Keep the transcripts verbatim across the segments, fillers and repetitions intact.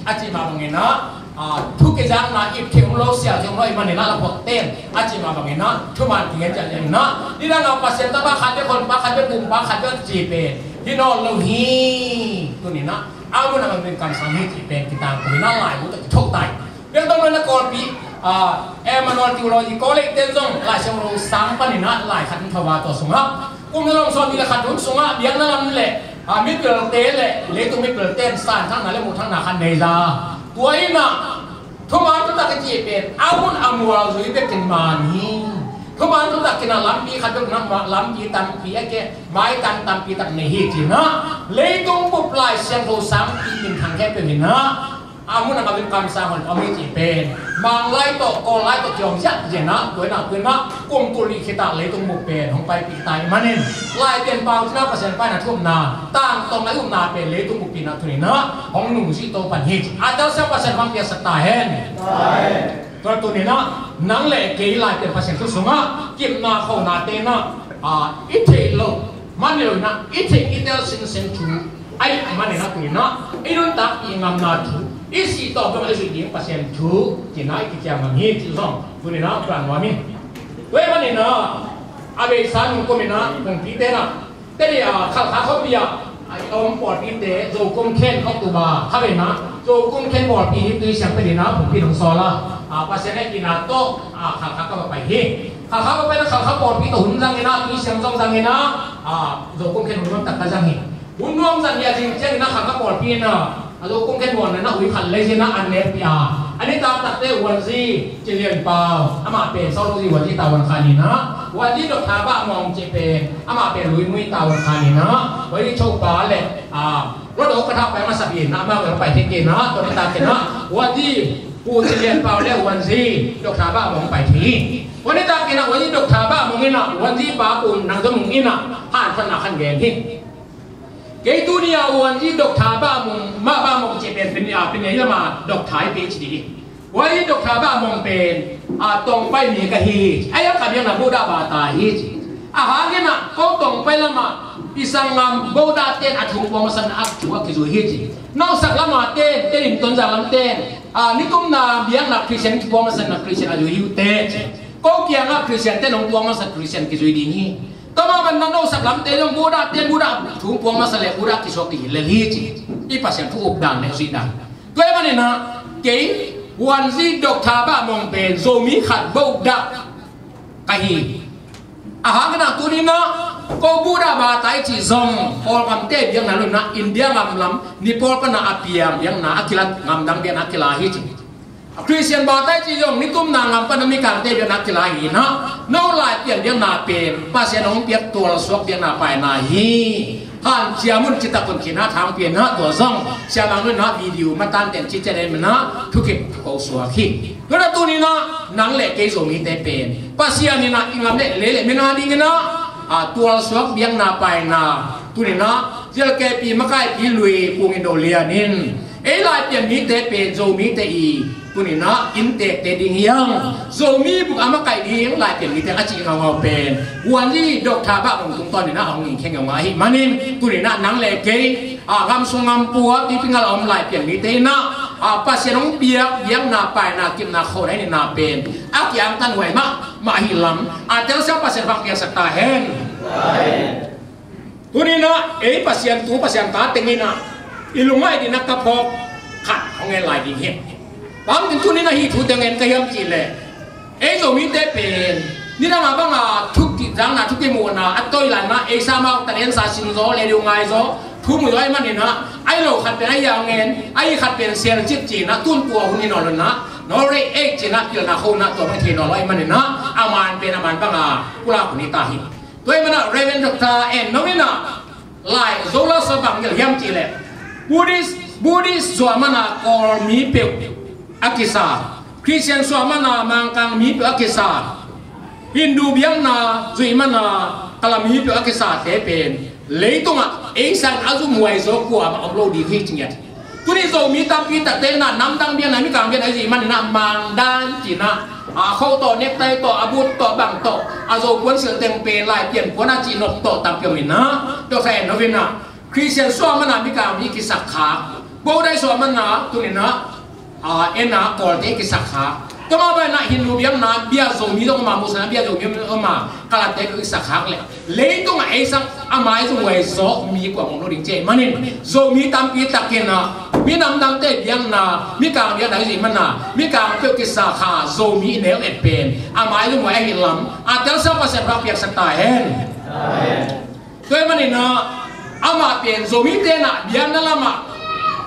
a cih mah bangin ah, ah, thu kizakna ip theih om lo, sial theih om lo ahih manin ah, la phuak ten a cih mah bangin ah, thuman kingen ciat ciat in ah, nidang a Pasian tapa khat bek, honpa khat bek, bumpa khat bek cih pen hi nawn lo hi. Tuni in ah, a mun a man pen kamsang hi cih pen kitangko in ah, laibu tawh kithoh ta hi. Biakdong na Kawlpi, ah, Emmanuel Theology College ten zong Lai Siangtho Sang panin ah lai khat in thova, tua sungah kum za lawm sawmnih le khat hun sungah biakna lam le, ah, mipilte le leitung mipilte in santhakna le muhthakna khat nei za. Tua in ah thuman thutak i cih pen a mun a mual zui bekin man hi. Thuman thutak in ah lampi khat bek na, lampi tampi a ke, maitang tampi tak nei hi ci-in ah, leitung bup Lai Siangtho Sangpi minthang khempeuh in ah, a mun a ngap in kamsang hon om hi cih pen Mang lai tawh, Kawl lai tawh kiom ziahziah in ah, tua in ah, tua in ah kum tul nih khit ah leitung bup pen hong paipih ta ahih manin, Laipian Pau cih na Pasian paina thu upna, tangtawng lai upna pen leitung bup pi in ah, tuni in ah hong nungzui to pan hi. A telsiam Pasian hong piaksak ta hen. Tua tuni in ah nang le kei Laipian Pasian thu sungah kipna khonate in ah, ah, i theih loh man lo in ah, i theih i tel sinsen thu ahih manin ah, tuni in ah i nuntakpih ngamna thu, i sih tawh dong a i zuih ding Pasian thu ci-in ah i kiciam ngam hi cih zong tuni in ah kong nuam hi. Tua ahih manin ah, a beisa nung kum in ah, kongpite in ah, teni, ah, Khalkha khuapi ah a om pawlpite, Zokum Khen October kha ve in ah, Zokum Khen pawlpi hi, tui siang pen in ah pumpi nong sawl a, ah, Pasian hehpihna tawh, ah, Khalkha ka va pai hi. Khalkha ka pai in ah, Khalkha pawlpi tawh hun zang in ah, tui siang zong zang in ah, ah, Zokum Khen hun nuam tak ka zang hi. Hun nuam zang hi a, zing ciangin ah Khalkha pawlpi in ah, a Zokum Khen muanna in ah ui khat lei zin ah an nekpih a, a nitak takte Uanzi Cin Lian Pau, amah pen Sauluzi Uanzi Tavuan Khan in ah, Uanzi Dr. Bah Mong cih pen amah pen Luimui Tavuan Khan in ah, Uanzi Cho Pa le, ah, Rod Oak ka thak pai masa pi in ah, amah pen pai thei kei in ah, tua nitak in ah Uanzi Pu Cin Lian Pau le Uanzi Dr. Bah Mong pai thei hi. Tua nitak in ah Uanzi Dr. Bah Mong in ah, Uanzi Pa Pu Nang Zo Mung in ah, hanthotna khat gen hi. Kei tuni a Uanzi Dr. Bah Mong, mah Bah Mong cih pen pen a, pen a i lam a Dr. i pia ci ding hi. Uanzi Dr. Bah Mong pen, a, Tongpai mi ka hi ci. A, a ka biakna Buddha bata hi ci. A hang in ah ko Tongpai lam a i sanggam Buddha ten a thu puak masakna a thu a kizui hi ci. Nosak lam a ten, Tedim, Tonzang lam ten, a, nitumna biakna Christian thu puak masakna Christian a zui hi uh teh ci. Ko kiang ah Christian ten hong puak masak Christian kizui ding hi. Tua mah bangin nosak lamte zong Buddha te, Buddha thu puang masa leh Buddha kisuak kik lel hi ci. I Pasian thu up dan le zuih dan. Tua ahih manin ah kei Uanzi Dr. Bah Mong pen Zomi khat Buddha ka hi. A hang in ah tuni in ah ko Buddha bata i cih zong Kawlgamte biakna lo in ah India gam lam Nepal pan a piang biakna a kila, gamdang biakna a kila hi ci. Christian bata i cih zong nitumna gam pan a Mikangte biakna kila hi in ah, no Laipian biakna pen Pasian hong piak tualsuak biakna paina hi. Hanciam un, citak un ci-in ah thang pia in ah, tua zong siamang nun ah video matan ten cician en in ah thukip ko suak hi. Tua in ah tuni in ah nang le kei Zomite pen Pasian in ah i gam le lei le min a ding in ah, a, tualsuak biakna paina tuni in ah J L K P makaipi lui Pu Ngen Do Lian in ei Laipian mite pen Zomite i tuni in ah inntekte ding hi hang, Zomi bup a makaih ding Laipian mite a cih ngaungau pen Uanzi Dr. Bah Mong tungtawn in ah hong ngingkhia ngaungau ahih manin tuni in ah nang le kei, a, gam sung gam pua, tuipi ngal a om Laipian mite in ah, a, Pasian hong piak biakna paina kipna khona i neihna pen a kiangtan huai mahmah ahih lam a telsiam Pasian hong piaksak ta hen. Tuni in ah ei Pasian tu Pasian ta teng in ah i lungngaih ding a ka phawk khat hong gen lai ding hi. Bang hang tuni in ah hih thu teng gen ka hiam cih leh, ei Zomite pen nidang a bang a thukizakna, thukimuhna, a toilanna, ei samau taden sa sim zaw, radio ngai zaw, thu mu zaw ahih manin ah, a hi lo khat pen a hi a ngen, a hi khat pen sel cip ci-in ah, tun tua hun hi nawn lo in ah, no rei ei ci-in ah pilna khona tua bang thei nawn lo ahih manin ah, a man pen a man bang a pulak hun hi ta hi. Tua ahih manin ah Reverend Dr. En No in ah, lai Zo la sa bang gelh hiam cih leh, Buddhist, Buddhist suah man a Kawl mi peuh a kisa, Christian suah man a Mangkang mi peuh a kisa, Hindu biakna zuih man a Kalam mi peuh a kisate pen leitung ah ei sang a zumhuai zaw kuamah om lo ding hi ci ngiat. Tuni Zomi tampi takte in ah namdang biakna, Mikang biakna i zuih manin ah Mangdan ci-in ah, a, kho tawh, nektai tawh, a but tawh, bang tawh, a Zo puan silh teng pen Laipian puan a cih nop tawh tampi om in ah, Dr. En No in ah Christian suah man a Mikang mi kisak khak Paradise ah manna, tuni-in ah, ah, en a Kawlte kisakkhak. Tua mah bangin ah Hindu biakna bia Zomi zong om a, Muslim bia Zomi om a, Kalatte bia kisakkhak leh leitungah ei sang a maizumhuai zawk mi kua om lo ding ci ahih manin, Zomi tampi takin ah, mi namdangte biakna, Mikang biakna i cih manna, Mikang peuh kisakkhak Zomi i neu et pen a maizumhuai ahih lam a telsiam Pasian in thupha piaksak ta hen. Amen. Tua ahih manin ah, amah pen Zomite in ah biakna lamah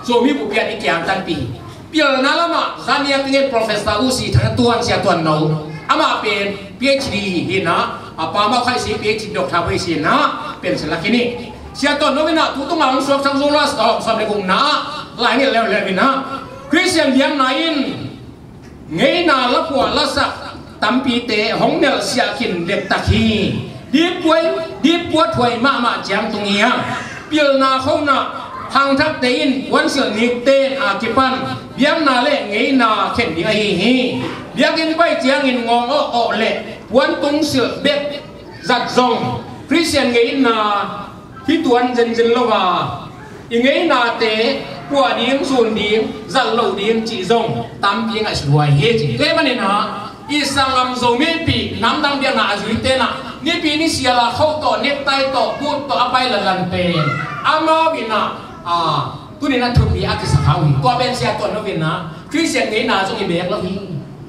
Zomi bup pian i kiang tanpi hi. Pilna lamah zaniak tingin Professor U C Thang Tuan, Sia Tuan No, amah pen P H D hi in ah, a pa mah khaisi P H D doctor pai si in ah, pension la khin hi. Sia Tuan No in ah tu tungah hong suaksak zo lo a, sawm le gukna ah lai nget leuleu in ah, Khristian biakna in ngeina lapuah lasak tampite hong nelsiah khin dektak hi. Dippuai, dippuathuai mahmah ciang tung hi hang. Pilna khona khangthakte in puansilh nikten a kipan biakna le ngeina khen ding ahi hi. Biakinn pai ciangin ngawng awkawk le puantungsilh bek zat zong Khristian ngeina hi tuan zenzen lo a, i ngeinate puah ding, zun ding, zat loh ding cih zong tampi ngaihsut huai hi ci. Tua ahih manin ah, i sanggam Zomipih namdang biakna a zuite in ah, nipi ni sial a khot tawh, necktie tawh, boot tawh a pai lanlan pen amau in ah, a, tuni-in ah thupi a kisakkhak uh hi. Tua pen Sia Tuan No in ah Khristian ngeina zong i bek lo hi.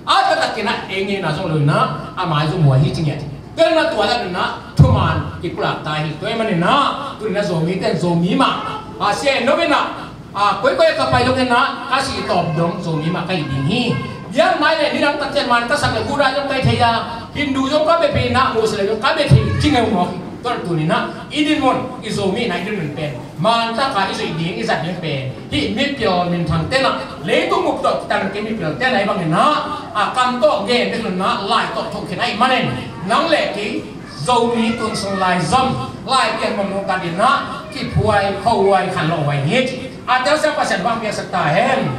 A taktakin ah ei ngeina zong lo in ah a maizumhuai hi ci ngiat hi. Tua in ah tua zah in ah thuman kipulak ta hi. Tua ahih manin ah tuni-in ah Zomite in Zomi mah, a, Sia No in ah, a, koikoi ka pai zongin ah ka sih tawp dong Zomi mah ka hi ding hi. Biakna le nidang takciang man ka sak le Buddha zong ka hi thei a, Hindu zong ka bia phei in ah, Muslim zong ka bia thei ci ngeu mawk hi. Tua in tuni-in ah i dinmun, i Zomi in ah i dinmun pen man taka i zuih ding, i zat ding pen hih mipil minthangte in ah, leitung bup tawh kitan kei mipilte in ah, hih bangin ah, a, kam tawh gen bek lo in ah, lai tawh thuk khin ahih manin, nang le kei Zomi tu'n sung lai zom, lai pian mawng nungta dingin ah kiphuai, khuahuai, khanlawhhuai hi ci. A telsiam Pasian in thupha piaksak ta hen.